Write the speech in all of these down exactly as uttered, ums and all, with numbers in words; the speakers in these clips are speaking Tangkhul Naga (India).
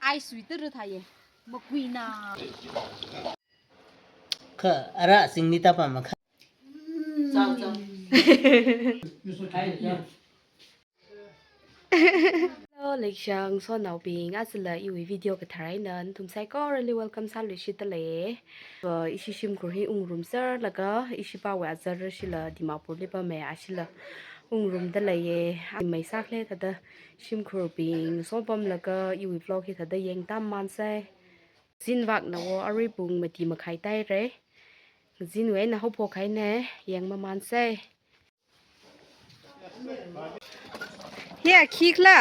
Ai sui tara thaye. Makuina. Kha ara singni tapa makha. Chao, chao. Hello, leishinaonaobing, ajala iwui video kathar eina nathum saikorali welcome sāluishitdalei. Uh, ishi shimkhur hi ungrumserlaga, ishipāwui azar shila Dimapurli pammi, ashila ungrumdalei. Mai sākhalei thāda shimkhurbing sopamlaga iwui vlog hi thāda yangtāmamānsei. Zinvakna wo aruipung mati makhai tāhaira. Zinwui eina haophok kahaina, yangmamānsei. Hiya, khikhala.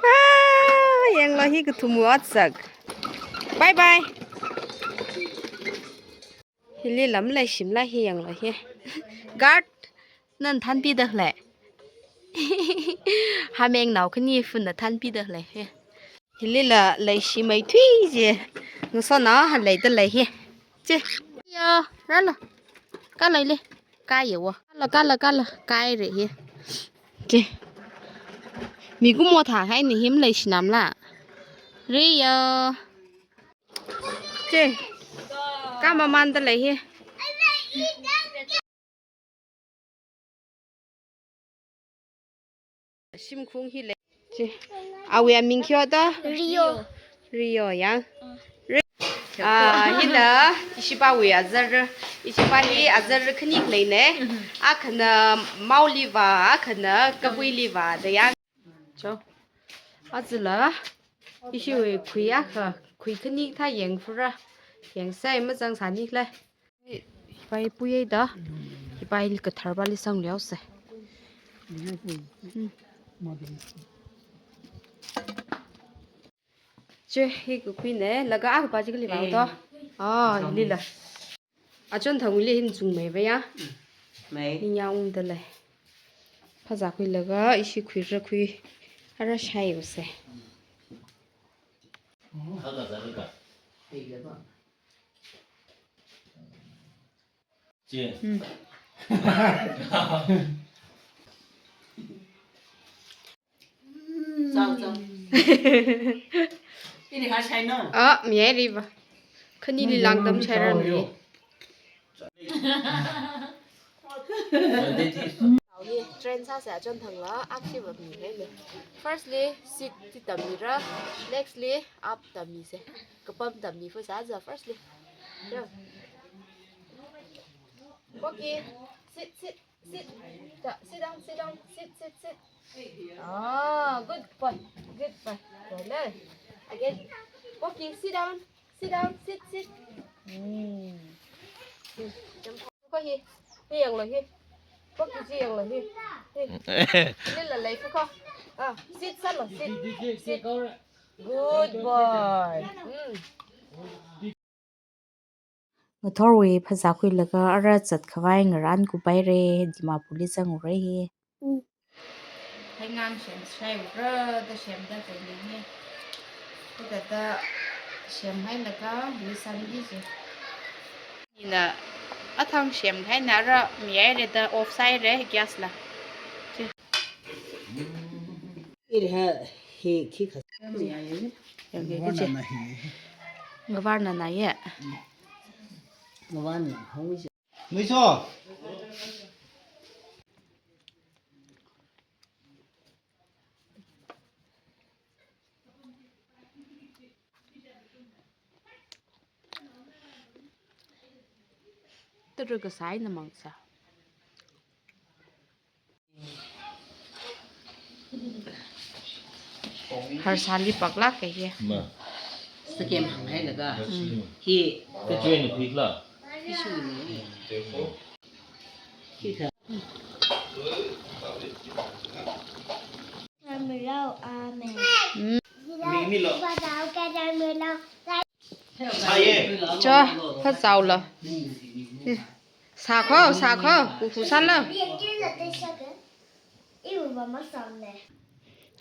Ah, yanglu hi kathum otsak. Bye bye. Hili lam leishimala hi yanglu hi. Guard, nana thanpida lei. Hamengnao khani phunna thanpida lei hi. Hilila leishimeithui chi. Ngasotnao hāngleidalei hi. Chi. Yo, rālu. Kālei le. Kāya wo. Kālu, kālu, kālu. Kāhaira hi. Chi. Mikumo thāhaina hi maleishinamala. Riyo. Chi. Kāmamāndalei hi. Shimkhung hi lei. Chi. Awui aming khi hoda? Rio. Rio ya. Ri-, ah, hina ishipāwui azar. Ishipā hi azar khani khaleina. Akhana maoli vā, akhana kapuili vāda ya. Cho. Ajala ishiwui khui akha, khui khani thā yangfura. Yangsei, mazangsāni khala. Hipa hi puiya da. Hipa hi kathar pāli sangluihaosei. Hmm. Chi hi kakhuina, laga akhapa chi kali vāto. Eh. Ah, lila. Achonthangwuili hin chungmeiva ya. Mei. Ning ya ungdalei. Phazā khuilaga ishi khuira khui. Ara shaiusei. Chi. Hmm. Chao, chao. Ini ha chai no? Ah, mi ai riva. Khanili langdam chai ram ni. Train sāsei achonthangla, akshi va mi hai le. Firstly, sit ti tammira, nextly, up tammisei. Kapam tammi first aja, firstly. Yo. Poki, sit, sit. Sit. Ta-, sit down, sit down. Sit, sit, sit. Ah, good boy. Good boy. Well done. Again. Poki, sit down. Sit down. Sit, sit. Hmm. Sit. Jump. Ko hi. Hi yanglu hi. Poki chi yanglu hi. Hi. Lila lei ko. Ah, sit sālu. Sit. Sit. Good boy. Hmm. Ngathorwui phazā khuilaga ara zatkhavai ngarān kupaira, Dimapurli zangra hi. Heingang semshaiura da semda khuini. Khuida da semhailaga mi sandi chi. Ina athang semhaina ara mihaira da off sāhaira gas la. Iri ha hi khi kha. Yangki chi. Ngavar nana ye. Ngavar na hong chi. Muiso. Tara kasai na mangsa. Harsāli paklāk kahai. Ma. Scam hānghailaga. Mm. Hi. Ka join khuikhala. Issue ni. Hi kha. Amen. Mm. Mi, mi lo. Cho, phazālu. Sākho, sākho, kukhu sālu.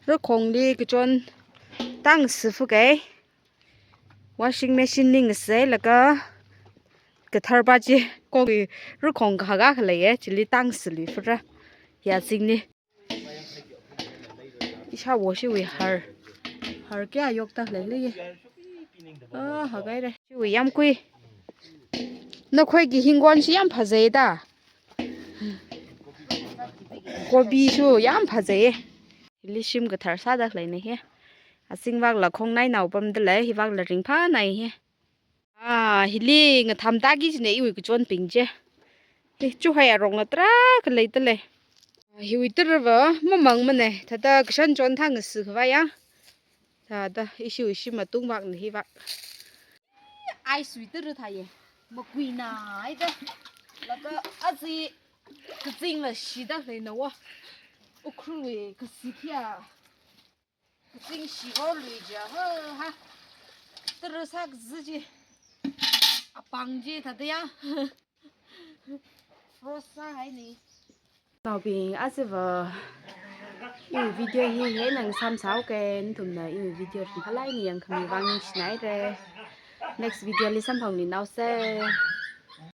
Rakhongli kachon tangsi fukai. Washing machine li ngasailaga kathar pā chi kongwui rakhong kahak akha leiya, chili tangsi luifura. Ya zingni. Ishāwo shiwui har. Har kayā yokta leili. Ah, hagaire. Chiwui yamkui. Nakhoiki hinggonshi yam phazai da. Kobishu yam phazai. Hili shim kathar sāda leina hi. Asingvakla khongnainao pamda lei, hivakla ringphānai hi. Ah, hili ngatham taki jine iwui kachonbing chi. Hi chuhai arongla tarākha leida lei. Hiwui tarava mamangmane, thāda kashan chon thang ngasi khavai ya. Thāda ishi ishi matungvakna hivak. Ai sui tara thāye. Makuina aida. Laga azi kazingla shida leina wa. Ukhrulwui kasi khayā. Kazing shivao lui ja ha ha. Tara sākazi chi. Apāng chi thāda ya. Frost sāhaini. Naobing, achiva iwui video hi hieina ngasāmsāhaoke, nathumna iwui video ringphālāk eina yangkhami vang ningshinaire. Next video li samphangminaose.